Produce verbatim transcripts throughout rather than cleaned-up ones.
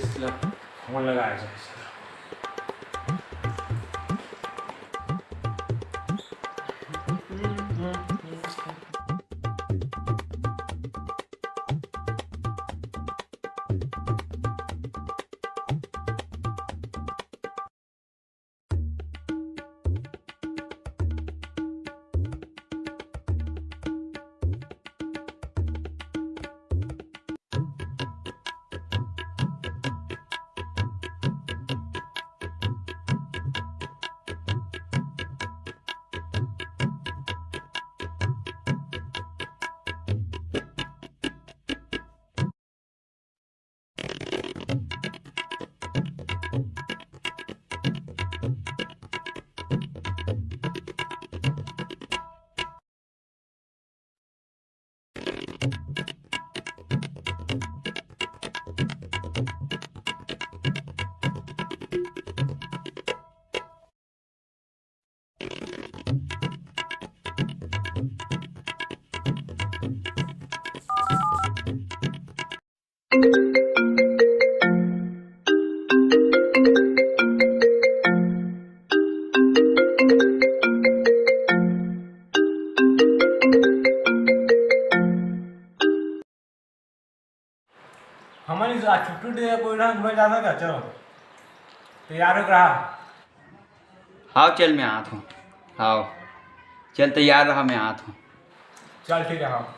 Phone लगाए जाए। हमन इस आज छुट्टी दे, कोई ना घूमे जाना का? चलो, तैयार हो रहा। हाव, चल, मैं आत हूँ। हाव, चल, तैयार रहा, मैं आत हूँ। चल, ठीक है, हाव।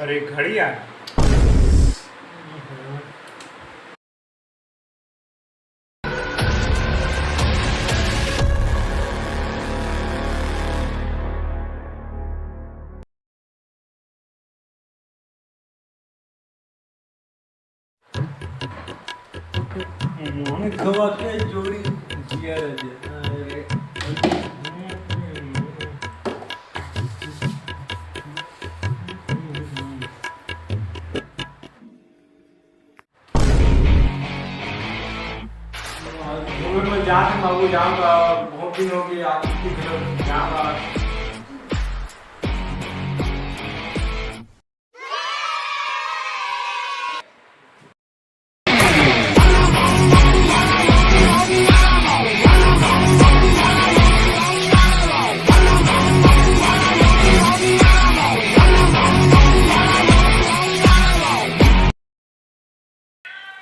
अरे घड़ी यार। मोहन खवा के जोड़ी जिया रे जिया। मैं जात हूँ बाबू, जाऊँगा, बहुत दिन हो गए आपकी तरफ जाऊँगा।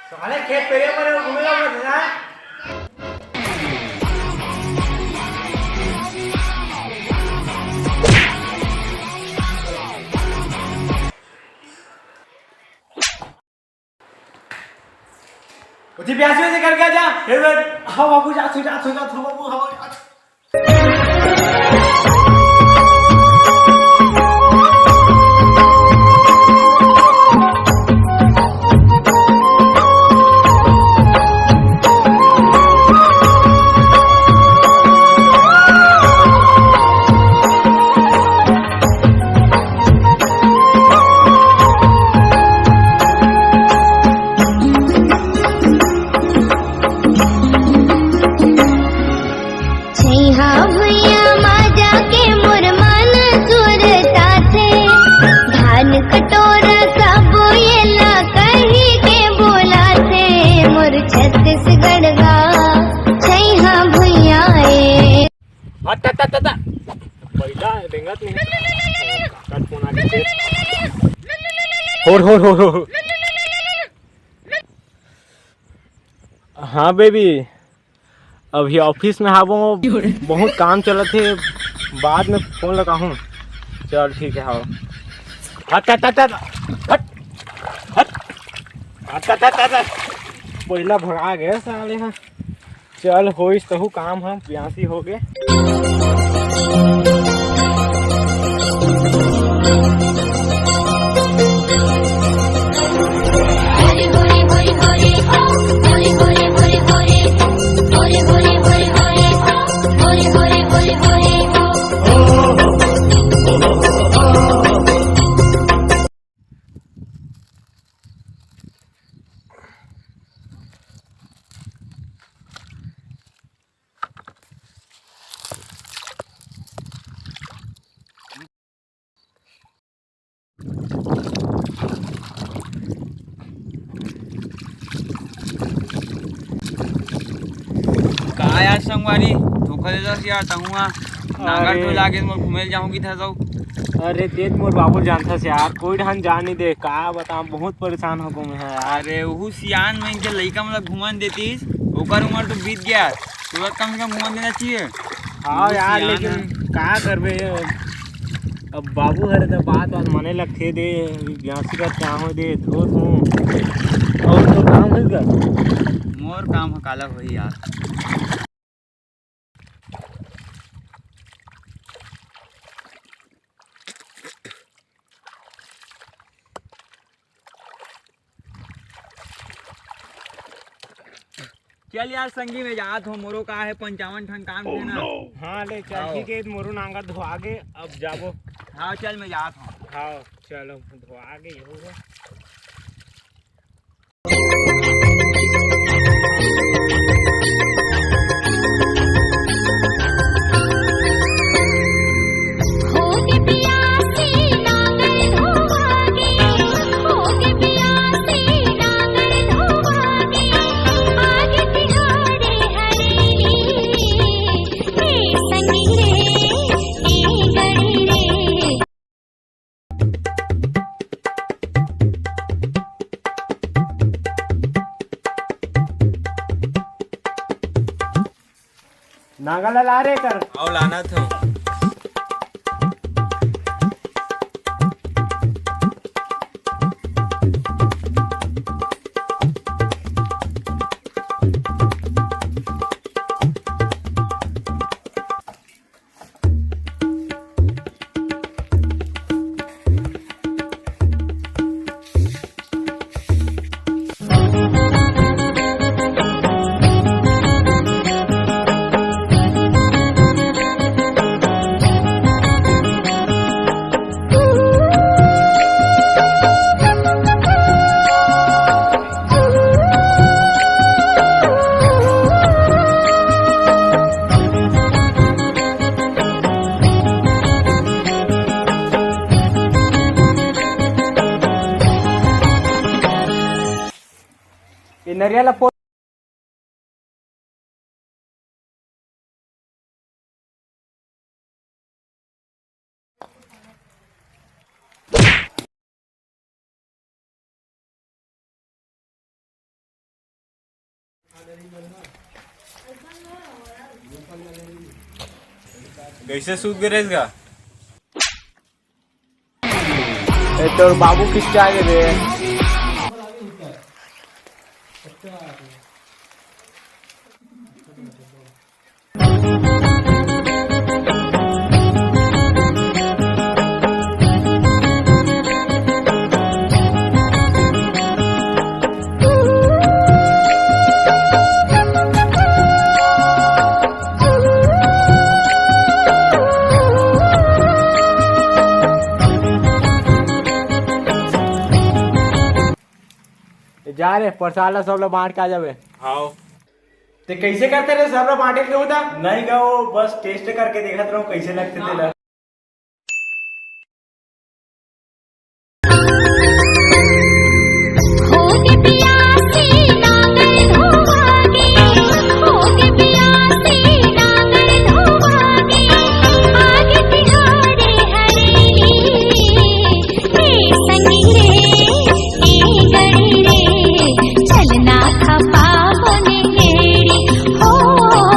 साले खेत पेरे परे घूमे ला मत ना। उठी प्यासी से करके आ जा। हे बे, हाँ बाबू, जा, तू जा, तू जा, तू बाबू, हाँ, जा। छैहा भुइयां मा जाके मोर मन सुरताथे, धान कटोरा सब येला कहि के बोलाथे, मोर छत्तीसगढ़ गा छैहा भुइयां ए। हट, हट, हट, हट। बैठा, रेंगत नहीं। काट फोन आ गया। होर, होर, होर, होर। हाँ बेबी, अभी ऑफिस में हावो, बहुत काम चलत हे, बाद में फोन लगाहूँ। चल ठीक है, हाँ। हट, हट, हट, हट, हट, हट, हट, हट, हट। पहिला भगा गए साले, हाँ। चल, होइस तहु काम, हम प्यासी हो गए। यार संगवारी, धोखा दे दस यार, तहूँ हा नांगर अरे। ढोए लागे, मोर घूमे ल जाहूँ किथे तो। अरे तेज मोर बाबू जानथस यार, कोई ढंग जा नहीं दे, का बताऊँ, बहुत परेशान हो गए हैं यार। अरे उहू सियान मन के लइका मन ला घूमन देतीस, ओकर उम्र तो बीत गया, तुरंत कम से कम घूमन देना चाहिए। हाँ उहू यार, सियान लेकिन है। का करबे, अब बाबू हरे तो बात बात माने लगथे दे, ब्यासी का क्या हो दे, धोत हूँ। और तो काम होई का? मोर काम ह काला होई यार। चल यार संगी, में जात हो, मोरो का है पंचावन ठन काम देना। हाँ ले चल, आओ। ठीक है, मोरो नांगर धोआ गे, अब जाबो। हाँ चल, मैं जात हूँ। हाँ चलो, धोआ गे हो। नांगर ला ला रे कर। आओ लाना था। ये नरिया ला पो- कैसे सूत गे रहिस गा? ए, तोर बाबू किसके आगे बे? जा रे, प्रसाद ला सब ला बांट के आ जाबे। हाव। ते कैसे करते रे, सब ला बांटे के होता? नहीं गा, वो बस टेस्ट करके देखत रहूं, कैसे लगते तेला।